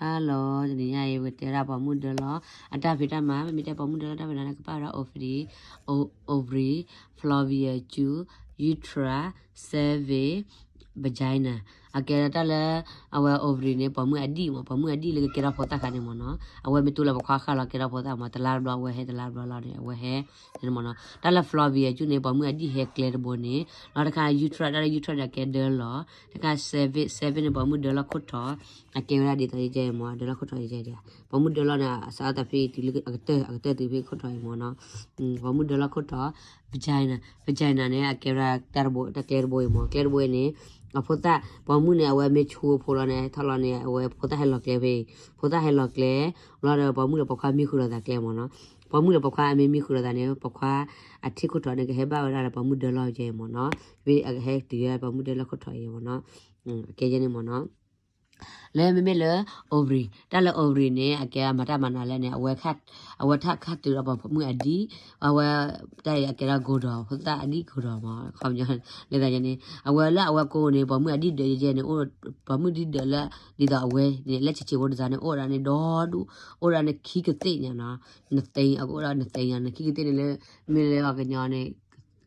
Hello, တနံၤညါအံၤ ပကတဲဒၣ်ပိာ်မုၣ်ဒၢလီၢ် အတၢ်ဖံးတၢ်မၤ, မ့ၢ်တဲပိာ်မုၣ်ဒၢလီၢ်တၢ်ဖံးတၢ်မၤန့ၣ် ကပာ်ဝဲဒၣ် ovary, ovary, fallopian tube, urethra, cervix, vagina. အကဲဒၣ်တၢ်လၢ အဝဲ ovary န့ၣ် ပိာ်မုၣ်အဒံၣ်မး, ပိာ်မုၣ်အဒံၣ်လၢကကဲထီၣ်ဖိသၣ်ခါန့ၣ်မ့ၢ်နီၤ, အဝဲမ့ၢ်တူၢ်လၢပိာ်ခွါဃၢ်လီၤကဲထီၣ်ဖိသၣ်မး, တလါတဘျီအဝဲဟဲတလါတဘျီလီၤန့ၣ် အဝဲဟဲန့ၣ်မ့ၢ်နီၤ, တၢ်လၢ fallopian tube န့ၣ် ပိာ်မုၣ်အဒံၣ်ဟဲကျဲတဘိန့ၣ်, လီၤတခါ urethra, တၢ်လၢ urethra န့ၣ် အကဲဒၢလီၢ်, တခါ cervix, cervix န့ၣ် ပိာ်မုၣ်ဒၢလီၢ်ခိၣ်ထီၣ်, အကဲဝဲဒၣ်ဒ်သိးယဲယဲမး, ဒၢလီၢ်ခိၣ်ထီၣ်ယဲယဲ, ပိာ်မုၣ်ဒၢလီၢ်န့ၣ် အစးအီၣ်တၢ်ဖဲတုၤလၢအကတၢၢ်, အကတၢၢ်တုၤဖဲခိၣ်ထီၣ်အံၤမ့ၢ်နီၤ, ပိာ်မုၣ်ဒၢလီၢ်ခိၣ်ထီၣ်, vagina, vagina န့ၣ် အကဲဝဲဒၣ်တၢ်တဘိ တၢ်ကျဲတဘိအံၤမး, ကျဲတဘိအံၤန့ၣ် အဖိသၣ်, ပိာ်မုၣ်န့ၣ် အဝဲမ့ၢ်ဆူအဖိလီၤန့ၣ် ထီၣ်လီၤန့ၣ် အဝဲဖိသၣ်ဟဲလီၤကျဲဖဲအံၤ, ဖိသၣ်ဟဲလီၤကျဲ, လီၤဒီးပိာ်မုၣ်ဒီးပိာ်ခွါမံဃုာ်လိာ်သးကျဲမ့ၢ်နီၤ, ပိာ်မုၣ်ဒီးပိာ်ခွါအမ့ၢ်မံဃုာ်လိာ်သးန့ၣ် ပိာ်ခွါအထံခိၣ်ထီၣ်န့ၣ် ကဟဲဘၣ်ဝဲဒၣ်ဒီးပိာ်မုၣ်ဒၢလီၢ်ယဲမ့ၢ်နီၤ, ဖဲအကဟဲတုၤဝဲပိာ်မုၣ်ဒၢလီၢ်ခိၣ်ထီၣ်အံၤမ့ၢ်နီၤ, အကဲယဲန့ၣ်မ့ၢ်နီၤ လၢမ့မ့ၢ်လၢ ovary, တၢ်လၢ ovary န့ၣ် အကဲအမၤတၢ်မၤနးလဲၣ်န့ၣ် အဝဲထၢ်ခါတုၤဒီးပိာ်မုၣ်အဒံၣ်, အဝဲတၢ်အံၤအကဲထီၣ်ကိၤဒီး ဖိသၣ်အဒံၣ်ကိၤဒီးမး, လၢတၢ်န့ၣ် အဝဲလၢအဝဲကိးန့ၣ် ပိာ်မုၣ်အဒံၣ်ဒၢးယဲန့ၣ် ပိာ်မုၣ်ဒံၣ်ဒၢးလၢ ဒ်သိးအဝဲန့ၣ် လၢဆံးဆံးဖိတသးန့ၣ် အိၣ်ဒၣ်န့ၣ်ဒီဒူၣ်, အိၣ်ဒၣ်န့ၣ်ခံကသ့ၣ်ညါနီၤ, နသ့ အကအိၣ်ဒၣ်နသ့ညါ နခံကသ့ၣ်န့ၣ်လၢ မ့ၢ်လၢပှၤကညီန့ၣ်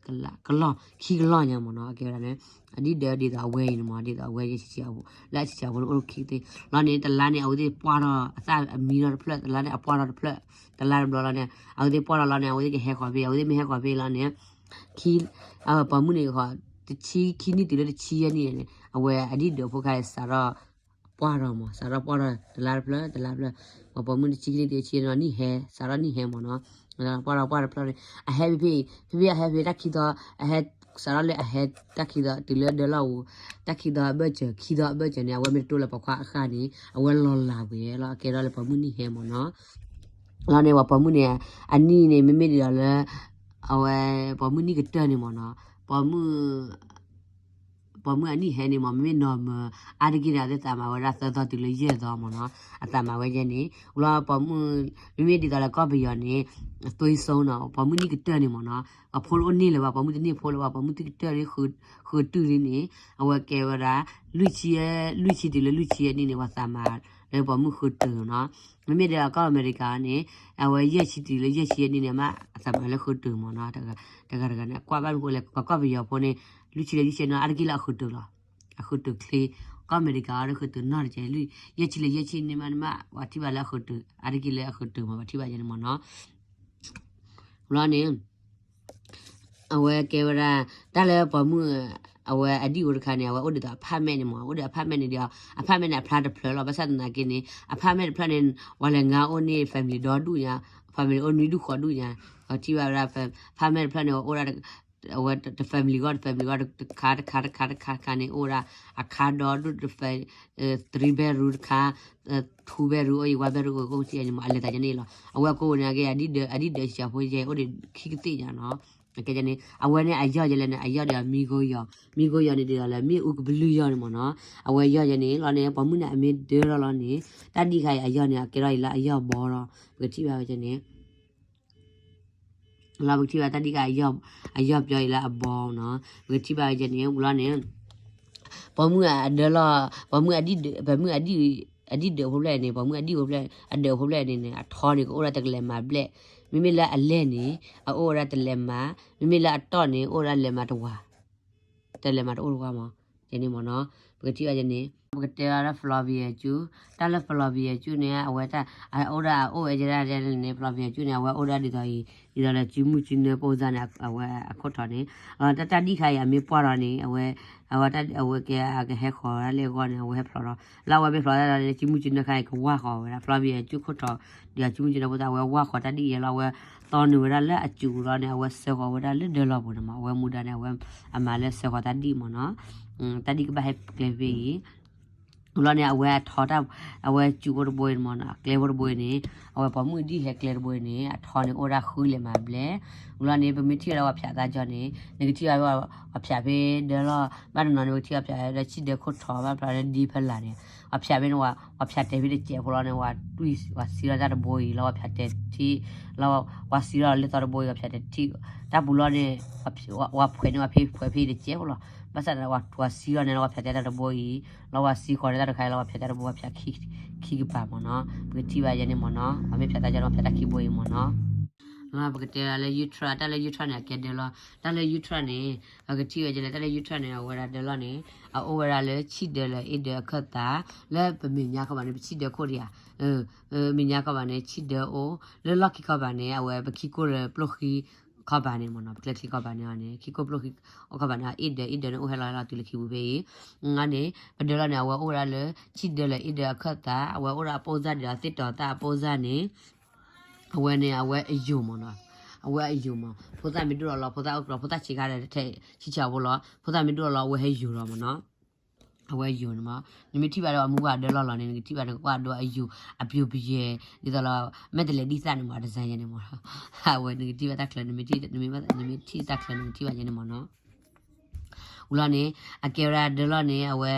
ကလီၢ် ခံကလီၢ်ညါမ့ၢ်နီၤ, အကဲဝဲဒၣ်န့ၣ် အဒံၣ်ဒၢးဒ်သိးအဝဲအံၤန့ၣ်မး ဒ်သိးအဝဲယဲဆံးဆံးအဖိ လၢအဆံးဆံးအဖိန့ၣ် အိၣ်ခံကသ့ၣ် လီၤန့ၣ် တလါန့ၣ် အဝဲသ့ၣ်ပှၢ်ထီၣ်အသၣ်အမံထီၣ်တဖျၢၣ် တလါန့ၣ် အပှၢ်ထီၣ်တဖျၢၣ် တလါတဘျီလီၤန့ၣ် အဝဲသ့ၣ်ပှၢ်ထီၣ်လီၤန့ၣ် အဝဲသ့ၣ်ကဟဲဃီၤဖဲ အဝဲသ့ၣ်မ့ၢ်ဟဲဃီၤဖဲလီၤန့ၣ် ခံ ပိာ်မုၣ်န့ၣ်ဃီၤ တဆံခံနံၣ်တုၤလၢတဆံယဲၢ်နံၣ်န့ၣ် အဝဲအဒံၣ်ဒၢးဖိခါအံၤစးထီၣ် ပှၢ်ထီၣ်မး စးထီၣ်ပှၢ်ထီၣ်တလါတဖျၢၣ် တလါတဖျၢၣ် ပှၤပိာ်မုၣ်တဆံခံနံၣ်တုၤတဆံယဲၢ်နံၣ် နံၣ်ဟဲ စးထီၣ်နံၣ်ဟဲမးနီၤ ပှၢ်ထီၣ်ပှၢ်ထီၣ်ပှၢ်ထီၣ်တဖျၢၣ်န့ၣ် အဟဲဖဲဖဲ ဖဲဖဲအဟဲဖဲတၢ်ခံသီ အဟဲ စးထီၣ်လၢအဟဲတၢ်ခံသီ တုၤလၢဒၢလီၢ်အူ တၢ်ခံသီအဘၢၣ်စၢၤ ခံသီအဘၢၣ်စၢၤန့ၣ် အဝဲမ့ၢ်တတိၢ်လၢပိာ်ခွါအဃၢ်န့ၣ် အဝဲလီၤလးဝဲလီၤ အကဲထီၣ်လၢပိာ်မုၣ်နံၣ်ဟဲမးနီၤ လီၤန့ၣ် ပှၤပိာ်မုၣ်န့ၣ် အနံၣ်န့ၣ် မ့မ့ၢ်ဒ်သိးလၢ အဝဲ ပိာ်မုၣ်နံၣ်ကတၢၢ်န့ၣ်မးနီၤ ပိာ်မုၣ် ပိာ်မုၣ်အနံၣ်ဟဲန့ၣ်မး မ့မ့ၢ်နီၢ်မၢ အါတက့ၢ်န့ၣ် အသးမၤဝဲဒၣ်သၢသီတုၤလၢယဲၢ်သီမးနီၤ အသးမၤဝဲယဲန့ၣ် လီၤပိာ်မုၣ် မ့မ့ၢ်ဒ်သိးလၢကီၢ်ပယီၤန့ၣ် သွ့စိနီၤ ပိာ်မုၣ်နံၣ်ကတၢၢ်န့ၣ်မးနီၤ အဖိလၢအိၣ်န့ၢ်လၢၤဘၣ် ပိာ်မုၣ်တန့ၢ်ဖိလၢၤဘၣ် ပိာ်မုၣ်နံၣ်ကတၢၢ်န့ၣ် ဃုတုၤလံန့ၣ် အဝဲကဲဝဲဒၣ် လွံၢ်ဆံ လွံၢ်ဆံတုၤလၢလွံၢ်ဆံအနံၣ်န့ၣ် ပှၤသးမၤလၢပိာ်မုၣ်ဃုတုၤနီၤ မ့မ့ၢ်ဒီးကီၢ်အမဲရကၤန့ၣ် အဝဲယဲၢ်ဆံတုၤလၢယဲၢ်ဆံအနံၣ်န့ၣ် မ့ၢ်အသးမၤလၢဃုတုၤမးနီၤ တဂၤတဂၤန့ၣ် ကွၢ်ဘၣ်မနုၤဃိလဲၣ် ပှၤကီၢ်ပယီၤဖိန့ၣ် လွံၢ်ဆံလၢလွံၢ်ဆံန့ၣ် အါတက့ၢ်လၢအဃုတုၤလီၤ အဃုတုၤချ့ ကီၢ်အမဲရကၤအီၤလၢဃုတုၤနီတကဲး ယဲၢ်ဆံလၢယဲၢ်ဆံန့ၣ်မးန့ၣ်မး ပှၤထံၣ်ဘၣ်လၢအဃုတုၤ အါတက့ၢ်လၢအဃုတုၤမး ပှၤထံၣ်ဘၣ်ယဲန့ၣ်မးနီၤ လီၤန့ၣ် အဝဲကဲဝဲဒၣ် တၢ်လၢပိာ်မုၣ် အဝဲအဒံၣ်အိၣ်တခါန့ၣ် အဝဲအိၣ်ဒ်သိး apartment န့ၣ်မး အိၣ်ဒီး apartment န့ၣ်ဒီး apartment န့ၣ် အဖျါတဖျၢၣ်လီၤ ဘၣ်ဆၣ်သနာ်က့န့ၣ် apartment တဖျၢၣ်န့ၣ် ပှၤလဲၤငါအိၣ်န့ၣ် family ဒီဒူၣ်ညါ family အိၣ်နွံဒူၣ်ဃိးဒူၣ်ညါ ပှၤထံၣ်ဘၣ်ဝဲဒၣ် apartment တဖျၢၣ်န့ၣ် အိၣ်ဒၣ် အဝဲတ family ဂီၢ်တ family ဂီၢ် တခါတခါတခါတခါတခါန့ၣ် အိၣ်ဝဲဒၣ် အခါဒီဒူၣ် three bedroom တခါ two bedroom အိၣ်အံၤ one bedroom အိၣ် အိၣ်စံးန့ၣ်မး အလဲၤသးယဲန့ၣ်လီၤ အဝဲကိးန့ၣ်က့ အဒံၣ်ဒၢး အဒံၣ်ဒၢးဆံးဆံးဖိယဲအိၣ်ဒီးခံကသ့ၣ်ညါနီၤ အကဲန့ၣ် အဝဲန့ၣ်အယီၢ်ယဲလဲၣ်န့ၣ် အယီၢ်ဒီးအမံၤကိယီၤ မံၤကိယီၤန့ၣ်ဒ်သိးလၢမ့ၣ်အူကဘျုးယီၤန့ၣ်မးနီၤ အဝဲယီၢ်ယဲန့ၣ် လီၤန့ၣ်ပိာ်မုၣ်န့ၣ်အမ့ၢ်ဒၢလီၤလီၤန့ၣ် တၢ်ဒံၣ်ခါအံၤအယီၢ်န့ၣ် အကဲထီၣ်အံၤလၢအယီၢ်ဘီလီၤ ပကထံၣ်ဘၣ်ဝဲန့ၣ် လီၤပကထံၣ်ဘၣ်တၢ်ဒံၣ်ခါ အယီၢ်ပျီအံၤလၢအဘီနီၤ ပကထံၣ်ဘၣ်ဝဲန့ၣ် လီၤန့ၣ် ပိာ်မုၣ်အဒၢလီၤ ပိာ်မုၣ်အဒံၣ်ဒၢး ပိာ်မုၣ်အဒံၣ် အဒံၣ်ဒၢးဖိဖျဲၣ်န့ၣ် ပိာ်မုၣ်အဒံၣ်ဖိဖျဲၣ် အဒၢးဖိဖျဲၣ်န့ၣ်န့ၣ် အထီန့ၣ် ကအိၣ်ဒၣ်တကလဲၤမၤဘျဲၣ် မ့မ့ၢ်လၢအလဲၢ်န့ၣ် အအိၣ်ဝဲဒၣ်တလဲၤမၤ မ့မ့ၢ်လၢအတီၢ်န့ၣ် အိၣ်ဝဲဒၣ်လဲၤမၤတဝၤ တလဲၤမၤတအိၣ်တဝၤမး ယဲန့ၣ်မးနီၤ ပကထံၣ်ဘၣ်ယဲန့ၣ် ပကတဲအီၤဒၣ် fallopian tube တၢ်လၢ fallopian tube န့ၣ် အဝဲတၢ် အအိၣ်ဒၣ်အအိၣ်ဝဲယဲဒၣ်န့ၣ် fallopian tube န့ၣ် အဝဲအိၣ်ဒၣ်ဒ်သိးအံၤ ဒ်သိးလၢစုမုၢ်စုနၢဖိသၣ်န့ၣ် အဝဲအခိၣ်ထီၣ်န့ၣ် တၢ်ဒံၣ်ခါအံၤအမ့ၢ်ပှၢ်ထီၣ်န့ၣ် အဝဲ အဝဲတၢ်အဝဲကဲအကဟဲဃီၤဝဲဒၣ်လၢအဂီၢ်န့ၣ် အဝဲဟဲဖျိးထီၣ် လၢအဝဲမ့ၢ်ဖျိးဒၣ်န့ၣ် စုမုၢ်စုနၢခါအံၤကဝၢ်ဃီၤဝဲဒၣ် fallopian tube ခိၣ်ထီၣ် ဒ်စုမုၢ်စုနၢဖိသၣ် အဝဲဝၢ်ဃီၤတၢ်ဒံၣ်ယဲလီၤ အဝဲသီနုာ်ဝဲဒၣ်လၢအစူးလီၤန့ၣ် အဝဲစၢဃီၤဝဲဒၣ်လၢဒၢလီၢ်ပူၤန့ၣ်မး အဝဲမူဒါန့ၣ် အဝဲအမၤလၢစၢဃီၤတၢ်ဒံၣ်မးနီၤ တၢ်ဒံၣ်ကဘၣ်ဟဲကျဲဖဲအံၤ လီၤန့ၣ် အဝဲအထီတၢ် အဝဲစူးအိၣ်တဘိအံၤမးနီၤ အကျဲဖိတဘိအံၤန့ၣ် အဝဲပိာ်မုၣ်ဒံၣ်ဟဲကျဲတဘိအံၤန့ၣ် အထီန့ၣ်အိၣ်ဒၣ်ဃုလဲၤမၤဘျဲၣ် လီၤန့ၣ် ပမ့ၢ်ထံၣ်ဝဲဒၣ်ပှၤဖၠးသးကၠီန့ၣ် နကထံၣ်ဘၣ် ပှၤဖၠးဖဲဒၢလီၢ် ဘၣ်တနီၤန့ၣ် ပကထံၣ်ပှၤဖၠးဖဲဒၢဆံၣ်ဒၢခိၣ်ထီၣ် ဘၣ်ဖျါလၢဒံဖဲလာ်န့ၣ် ပှၤဖၠးဖဲန့ၣ် ပှၤဖၠးတဲာ်ဖဲတစဲးဖိလီၤန့ၣ် ဝၤတွံၢ် ဝၤစံလီၤတၢ်တဘိအံၤလီၤ ပှၤဖၠးတဲာ်ထံ လီၤ ဝၤစံလီၤလၢသီတဘိအံၤ ပှၤဖၠးတဲာ်ထံ တၢ်ပူၤလီၤန့ၣ် ဝၤဖှဲးန့ၣ် ဝၤဖဲဖှဲးဖဲတစဲးဖိလီၤ ဘၣ်ဆၣ်ဒီးပှၤစံၣ်လီၤန့ၣ် လီၤပှၤဖၠးတဲတၢ်တဘိအံၤ, လီၤပှၤစံၣ်ဃီၤန့ၣ်တၢ်တခါအံၤ လီၤပှၤဖၠးတဲတၢ်တဘိ ပှၤဖၠးခံကပၤမ့ၢ်နီၤ, ပကထံၣ်ဘၣ်ယဲန့ၣ်မ့ၢ်နီၤ, ပှၤမ့ၢ်ဖၠးတၢ်ကၠီန့ၣ် ပှၤဖၠးတၢ်ခံဘိအံၤမ့ၢ်နီၤ. ပကတဲဒၣ်လၢ uterus, တၢ်လၢ uterus န့ၣ် အကဲဒၢလီၢ်, တၢ်လၢ uterus န့ၣ် ပကထံၣ်ဝဲဒ်လဲၣ်, တၢ်လၢ uterus န့ၣ် အဝဲဒၣ်ဒၢလီၢ်န့ၣ် အအိၣ်ဝဲဒၣ်လၢဆံၣ်ဒၢလၢအ့ၣ်ဒၢအခၢၣ်သး, လၢပမဲာ်ညါခီဘၣ်န့ၣ် ပဆံၣ်ဒၢခိၣ်ဒံးဧါ, မဲာ်ညါခီဘၣ်န့ၣ် ဆံၣ်ဒၢအိၣ်, လၢလီၢ်ခံခီဘၣ်န့ၣ် အဝဲပခံကိၢ်လၢပျိၢ်ဃံခီဘၣ်န့ၣ်မ့ၢ်နီၤ, ပကျဲချံခီဘၣ်န့ၣ်န့ၣ် ခံကိၢ်ပျိၢ်ဃံအိၣ်ခီဘၣ်န့ၣ် အ့ၣ်ဒၢ, အ့ၣ်ဒၢန့ၣ်အိၣ်ဟဲလီၤဟဲလီၤတုၤလၢခံပူၤဖဲအံၤ, န့ၣ် ပဒၢလီၢ်န့ၣ် အဝဲအိၣ်ဝဲဒၣ်လၢ ဆံၣ်ဒၢလၢအ့ၣ်ဒၢအခၢၣ်သး, အဝဲအိၣ်ဒၣ်အပိၢ်စၢ်ဒ်သိးသ့ၣ်တီၤသၣ်အပိၢ်စၢ်န့ၣ် အဝဲန့ၣ် အဝဲအယိာ်မ့ၢ်နီၤ, အဝဲအယိာ်မ့ၢ်, ဖိသၣ်မ့ၢ်ဒိၣ်လီၤလီၤ ဖိသၣ်အိၣ်ကလီ ဖိသၣ်ဆံးခါဒီးထဲဆံဆံးဖိလီၤ, ဖိသၣ်မ့ၢ်ဒိၣ်လီၤလီၤ အဝဲဟဲယိာ်လီၤမ့ၢ်နီၤ, အဝဲယိာ်န့ၣ်မ့ၢ်, နမ့ၢ်ထံၣ်ဘၣ်ဒီးအမူဝဲဒၢလီၢ်လီၤန့ၣ် နကထံၣ်ဘၣ်န့ၣ် ကကွၢ်ဒိအယိာ် အပျိပယဲၢ် ဒ်သိးလီၤ မဲာ်တဲးလဲးဒ်သၣ်န့ၣ်မ့ၢ် အတစၢ်ယဲန့ၣ်မ့ၢ်, အဝဲနကထံၣ်ဘၣ်တၢ်ချၢ နမ့ၢ်ထံၣ်တၢ်ချၢ နကထံၣ်ဘၣ်ယဲန့ၣ်မ့ၢ်နီၤ. ဝံၤလီၤန့ၣ် အကဲဝဲဒၣ်ဒၢလီၢ်န့ၣ် အဝဲ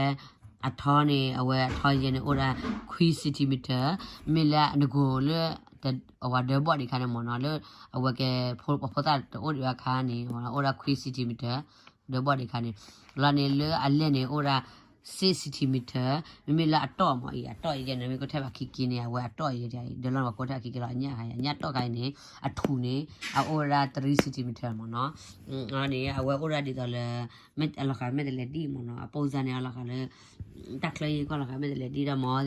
အထီန့ၣ် အဝဲအထီယဲန့ၣ် အိၣ်ဒၣ် ခွံ centimeter, မ့မ့ၢ်လၢနကိၤလၢ အဝဲဒၢဘီၣ်ဒံးခါန့ၣ်မ့ၢ်နီၤ လၢ အဝဲကဲ ပှၤဖိသၣ်တအိၣ်ဒံးဘၣ်အခါန့ၣ် အိၣ်ဒၣ် ခွံ centimeter, ဒၢဘီၣ်ဒံးခါန့ၣ်, လီၤန့ၣ် လၢအလဲၢ်န့ၣ် အိၣ်ဒၣ် six centimeter, မ့မ့ၢ်လၢအတီၢ်မ့ၢ်အံၤ အတီၢ်အံၤယဲန့ၣ် မ့ၢ်ကအိၣ်ထဲဘၣ်ခံက့န့ၣ် အဝဲအတီၢ်အံၤ ဒၢလီၢ်န့ၣ် ပှၤကအိၣ်ထဲခံက့လီၤ အညၣ်ခါ အညၣ်တီၢ်ခါအံၤန့ၣ် အထူးန့ၣ် အအိၣ်ဝဲဒၣ် three centimeter မ့ၢ်နီၤ. န့ၣ် အဝဲအိၣ်ဒၣ်ဒ်သိးလၢ အလီၤဃာ်မဲာ်တဲးလဲးဒ်မ့ၢ်နီၤ အပိၢ်စၢ်န့ၣ် အလီၤဃာ်လၢ တၢ်ချၢအံၤကွၢ်လီၤဃာ်မဲာ်တဲးလဲးဒ်ဒီးမ့ၢ်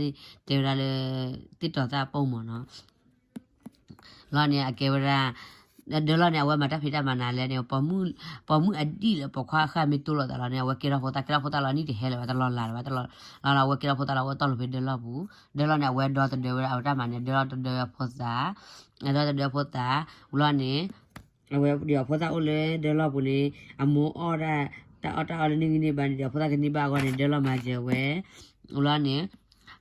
တဲဝဲဒၣ်လၢ သ့ၣ်တီၤသၣ်အပိၢ်မ့ၢ်နီၤ. လီၤန့ၣ် အကဲဝဲဒၣ် ဒၢလီၢ်န့ၣ် အဝဲမၤတၢ်ဖံးတၢ်မၤနၤလဲၣ်န့ၣ် ပိာ်မုၣ်အဒံၣ်လၢပိာ်ခွါဃၣ်မ့ၢ်တိၢ်လိာ်သးလီၤန့ၣ် အဝဲကဲထီၣ်ဖိသၣ် ကဲထီၣ်ဖိသၣ်လီၤ နံၣ်တဟဲလၢၤဘၣ် တလီၤလးလၢၤဘၣ် တလီၤလးလီၤ အဝဲကဲထီၣ်ဖိသၣ်လီၤ အဝဲတီၢ်လိာ်ဖဲဒၢလီၢ်ပူၤ ဒၢလီၢ်န့ၣ် အဝဲဒီသဒၢဝဲဒၣ်အဝဲတၢ်မၤန့ၣ် ဒၢလီၢ်တဒၢဝဲဖိသၣ် အဒီသဒၢဖိသၣ် ဝံၤလီၤန့ၣ် အဝဲဒ်အဖိသၣ်အိၣ်လၢဒၢလီၢ်ပူၤန့ၣ် အမိၢ်အီၣ်ဒၣ် တၢ်အီၣ်တၢ်အီလၢန့ၢ်ဂံၢ်န့ၢ်ဘါန့ၣ်ဒီး အဖိသၣ်ကန့ၢ်ဘၣ်အဂီၢ်န့ၣ် ဒၢလီၢ်မၤစၢၤဝဲ ဝံၤလီၤန့ၣ်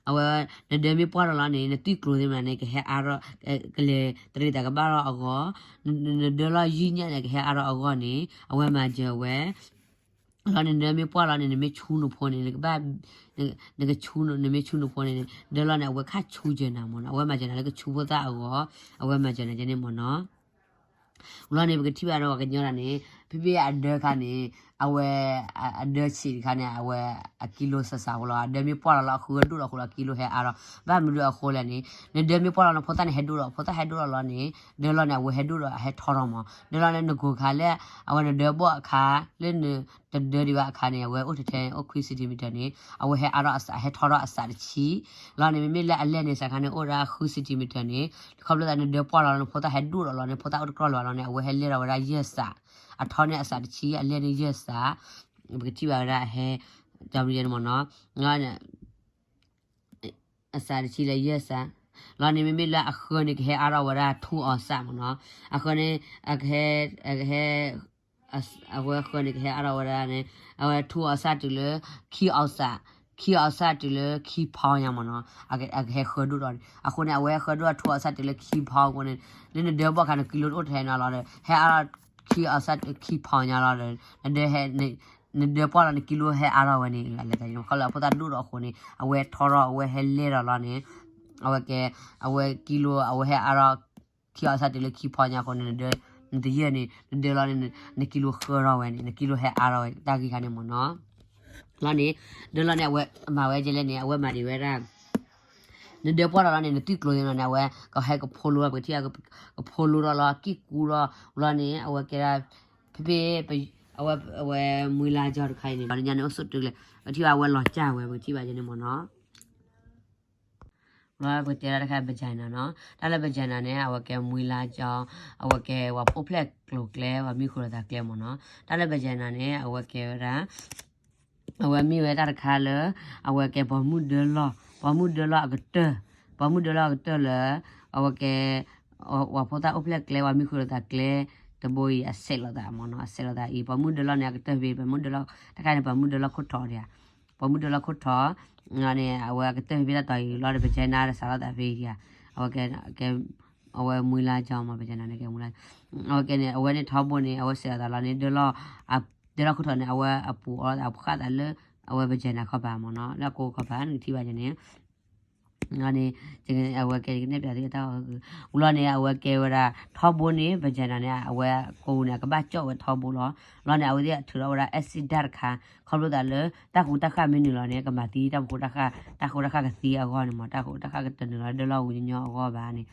အဝဲ နဒၢမ့ၢ်ပှၢ်လီၤလီၤန့ၣ် နသွံၣ်ကျိၤသ့ၣ်မနၤန့ၣ် ကဟဲအါထီၣ် ကလဲၤတရံးသးကဘၣ်ထီၣ်အဂီၢ် နဒၢလီၢ်ယံာ်ညံ့န့ၣ် ကဟဲအါထီၣ်အဂီၢ်န့ၣ် အဝဲမၤစၢၤဝဲ လီၤန့ၣ် နဒၢမ့ၢ်ပှၢ်လီၤန့ၣ် နမ့ၢ်ဆူနဖိန့ၣ် နကဘၣ် နကဆူ နမ့ၢ်ဆူနဖိန့ၣ် ဒၢလီၢ်န့ၣ် အဝဲခါဆူစၢၤနၤမ့ၢ်နီၤ အဝဲမၤစၢၤနၤလၢကဆူဖိသၣ်အဂီၢ် အဝဲမၤစၢၤနၤကဲန့ၣ်မ့ၢ်နီၤ. ဝံၤလီၤန့ၣ် ပကထံၣ်ဘၣ်ဒီးပှၤကညီတၢ်န့ၣ် ဖဲဖဲအဒၢခါန့ၣ် အဝဲ အဒၢဆံးတခါန့ၣ် အဝဲအကံလိစၢ်စၢ်ဖိလီၤ အဒၢမ့ၢ်ပှၢ်လီၤလီၤ အဃုအဒိၣ်ဒီးအဃိလီၤ အကံလိဟဲအါထီၣ် ဘၣ်မနုၤအဃိလဲၣ်န့ၣ် နဒၢမ့ၢ်ပှၢ်လီၤန့ၣ် ဖိသၣ်န့ၣ်ဟဲဒိၣ်ဒီး ဖိသၣ်ဟဲဒိၣ်ဒီးလီၤန့ၣ် ဒၢလီၢ်န့ၣ် အဝဲဟဲဒိၣ်ဒီးအဟဲထီထီၣ်မး ဒၢလီၢ်န့ၣ် နကိၤခါလၢ အဝဲနဒၢဘီၣ်အခါ လၢန တဒၢဒံးဘၣ်အခါန့ၣ် အဝဲအိၣ်ထဲထဲန့ၣ် အိၣ်ခွံ centimeter န့ၣ် အဝဲဟဲအါထီၣ်အစး ဟဲထီထီၣ်အစးတဆံ လီၤန့ၣ် မ့မ့ၢ်လၢအလဲၢ်န့ၣ် စးခါန့ၣ် အိၣ်ဒၣ်ဃု centimeter န့ၣ် ခီဖျိသးနဒၢပှၢ်လီၤန့ၣ် ဖိသၣ်ဟဲဒိၣ်ဒီးလီၤန့ၣ် ဖိသၣ်အိၣ်တကြီၢ်လၢၤဘၣ်လီၤန့ၣ် အဝဲဟဲလဲၢ်ထီၣ်ဝဲဒၣ်ယဲၢ်စး အထီန့ၣ်အစးတဆံ အလဲၢ်န့ၣ်ယဲၢ်စး ပကထံၣ်ဘၣ်ဝဲဒၣ်အဟဲ ကၠီပယဲန့ၣ်မ့ၢ်နီၤ အစးတဆံလၢယဲၢ်စး လီၤန့ၣ် မ့မ့ၢ်လၢအဃၢန့ၣ် ကဟဲအါထီၣ်ဝဲဒၣ်ထူအီစးမ့ၢ်နီၤ အဃၢန့ၣ် အကဟဲ အကဟဲ အဝဲဃၢန့ၣ် ကဟဲအါထီၣ်ဝဲဒၣ်န့ၣ် အဝဲထူအီစးတုၤလၢ ခံအီစး ခံအီစးတုၤလၢခံဖီညါမ့ၢ်နီၤ အကဟဲဃၢဒိၣ်ဒီးန့ၣ် အဃိန့ၣ် အဝဲဃၢဒိၣ်ထူအီစးတုၤလၢခံဖီအဃိန့ၣ် လၢနဒၢဘီၣ်ခါန့ၣ် ကံလိတအိၣ်ထဲနီၤလီၤဒီး ဟဲအါထီၣ်ခံအီစးတုၤခံဖီညါလီၤဒီး နဒၢဟဲ နဒၢပှၢ်လီၤန့ၣ် ကံလိဟဲအါထီၣ်ဝဲန့ၣ် လဲၤတၢ်ယိၤ ခီလၢအဖိသၣ်ဒိၣ်ဒီးအဃိန့ၣ် အဝဲထီထီၣ် အဝဲဟဲလဲၢ်ထီၣ်လီၤန့ၣ် အဝဲကဲ အဝဲကံလိ အဝဲဟဲအါထီၣ် ခံအီစးတုၤလၢခံဖီညါအဃိန့ၣ် နတယဲၢ်န့ၣ် နဒၢလီၤန့ၣ် နကံလိဃၢထီၣ်ဝဲန့ၣ် နကံလိဟဲအါထီၣ်ဝဲ တၢ်ဂ့ၢ်ခါန့ၣ်မ့ၢ်နီၤ လီၤန့ၣ် ဒၢလီၤန့ၣ် အဝဲမၤဝဲကဲလဲၣ်န့ၣ် အဝဲမၤဒံးဝဲဒၣ် နဒၢပှၢ်လီၤလီၤန့ၣ် နသွံၣ်ကျိၤသ့ၣ်နီၤန့ၣ် အဝဲကဟဲကဖိလိ ပကထံၣ် ကဖိလိထီၣ်လီၤ ကံၣ်ကူထီၣ်လီၤန့ၣ် အဝဲကဲဒၣ် ဖဲဖဲ အဝဲ အဝဲမှံလါကၠီတခါအံၤန့ၣ် လီၤညါန့ၣ် အိၣ်ဆိးတုၤလဲၣ် ပထံၣ်ဘၣ်အဝဲလီၤကၢ်ဝဲ ပကထံၣ်ဘၣ်ကဲန့ၣ်မ့ၢ်နီၤ လီၤပကတဲဒၣ်တခါ vagina နီၤ တၢ်လၢ vagina န့ၣ် အဝဲကဲမှံလါကၠီ အဝဲကဲပှၤအိၣ်ဖျဲၣ်ကျိၤကျဲ ပှၤမံဃုာ်လိာ်သးကျဲမ့ၢ်နီၤ တၢ်လၢ vagina န့ၣ် အဝဲကဲဝဲဒၣ် အဝဲမ့ၢ်ဝဲတၢ်တခါလၢ အဝဲကဲပိာ်မုၣ်ဒၢလီၢ် ပိာ်မုၣ်ဒၢလီၢ်အကတၢၢ် ပိာ်မုၣ်ဒၢလီၢ်အကတၢၢ်လၢ အဝဲကဲ ပှၤဖိသၣ်အိၣ်ဖျဲၣ်ကျဲ ပှၤမံဃုာ်လိာ်သးကျဲ တဘိအံၤ အဆဲးလိာ်သးမ့ၢ်နီၤ အဆဲးလိာ်သးအံၤ ပိာ်မုၣ်ဒၢလီၢ်န့ၣ် အကတၢၢ်ဖဲ ပိာ်မုၣ်ဒၢလီၢ် တခါန့ၣ် ပိာ်မုၣ်ဒၢလီၢ်ခိၣ်ထီဒံးဧါ ပိာ်မုၣ်ဒၢလီၢ်ခိၣ်ထီ န့ၣ် အဝဲအကတၢၢ်ဖဲတၢ်တီၤအံၤလီၤဒီး vagina တစးထီၣ်သးဖဲအံၤဧါ အဝဲကဲ ကဲ အဝဲမှံလါကၠီမ့ၢ် vagina န့ၣ်ကဲမှံလါ အဝဲကဲန့ၣ် အဝဲန့ၣ်ထီဘိန့ၣ် အဝဲဆဲးလိာ်သးလီၤန့ၣ် ဒၢလီၢ် ဒၢလီၢ်ခိၣ်ထီန့ၣ် အဝဲအပူၤအီ အပူၤဃၣ်သးလၢ အဝဲ vagina ခီပၤမ့ၢ်နီၤ လၢအကိးခီပၤ နကထံၣ်ဘၣ်ကဲန့ၣ် န့ၣ် အဝဲကဲကနဲၣ်ပၠးသုတၢ်ဂီၤ ဝံၤလီၤန့ၣ် အဝဲကဲဝဲဒၣ်ထီဘိန့ၣ် ပကဲနၤန့ၣ် အဝဲကိးန့ၣ် အကဘၣ်ကၠီၣ်ဝဲထီဘိလီၤ. လီၤန့ၣ် အဝဲသ့ၣ်ထုးထီၣ်ဝဲဒၣ် acid တၢ်တခါ ခီဖျိသးလၢ တၢ်ဃူတၢ်ဃၢ်မ့ၢ်နုာ်လီၤန့ၣ် ကမၤသံတၢ်ဃူတၢ်ဃၢ် တၢ်ဃူတၢ်ဃၢ်ကသံအဂီၢ်န့ၣ်မး တၢ်ဃူတၢ်ဃၢ်ကတနုာ်လီၤဒၢလီၢ်ဝံၤညီညီအဂီၢ်ဘၣ်န့ၣ်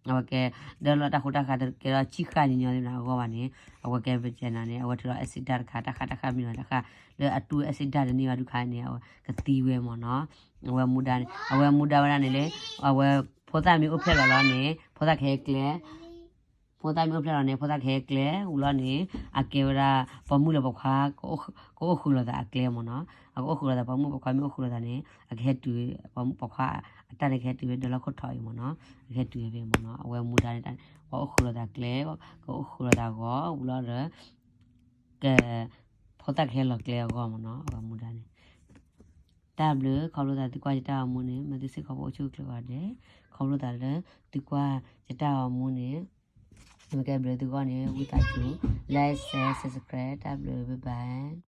အဝဲကဲ ဒၢလီၤတၢ်ဃူတၢ်ဃၢ်တကဲထီၣ်ဆံးဃၣ်ညီညီသ့ၣ်မနၤအဂီၢ်ဘၣ်န့ၣ် အဝဲကဲပကဲနၤန့ၣ် အဝဲထုးထီၣ် acid တၢ်တခါ တၢ်ဃၢ်တၢ်ဃၢ်မ့ၢ်နုာ်လီၤတၢ်ဃၢ် လၢအတူၢ် acid တၢ်တန့ၢ်ဘၣ်ဒုခါန့ၣ် အဝဲကသံဝဲမးနီၤ. အဝဲမူဒါန့ၣ် အဝဲမူဒါဝဲဒၣ်န့ၣ်လၢ အဝဲ ဖိသၣ်မ့ၢ်အိၣ်ဖျဲၣ်လီၤလီၤန့ၣ် ဖိသၣ်ကဟဲကျဲ ဖိသၣ်မ့ၢ်အိၣ်ဖျဲၣ်လီၤန့ၣ် ဖိသၣ်ကဟဲကျဲ ဝံၤလီၤန့ၣ် အကဲဝဲဒၣ် ပိာ်မုၣ်လၢပိာ်ခွါ ကအိၣ်ဃုာ်လိာ်သးအကျဲမးနီၤ. အကအိၣ်ဃုာ်လိာ်သး ပိာ်မုၣ်ပိာ်ခွါမ့ၢ်အိၣ်ဃုာ်လိာ်သးန့ၣ် အကဟဲတုၤ ပိာ်ခွါအတၢ်န့ၣ်ကဟဲတုၤဝဲဒၢလီၢ်ခိၣ်ထီၣ်အံၤမးနီၤ. အကဟဲတုၤဝဲဖဲမးနီၤ အဝဲမူဒါန့ၣ် ပှၤအိၣ်ဃုာ်လိာ်သးကျဲ ကအိၣ်ဃုာ်လိာ်သးဂီၤ ဝံၤလီၤဒီး က ဖိသၣ်ကဟဲလီၤကျဲအဂီၢ်မးနီၤ အဝဲမူဒါန့ၣ် တၢ်ဘျုး ခီဖျိသးသုကွၢ်ယတၢ်ဂီၤမူန့ၣ် မၤသုစ့ၢ်ကီးပအိၣ်ဆူၣ်အိၣ်ချ့အဂီၢ်ဒဲး ခီဖျိသးလၢ သုကွၢ်ယတၢ်ဂီၤမူန့ၣ် မ့ၢ်ကဲဘျုးသုဂီၢ်န့ၣ် ဝံသးစူၤ like share subscribe တၢ်ဘျုး bye bye.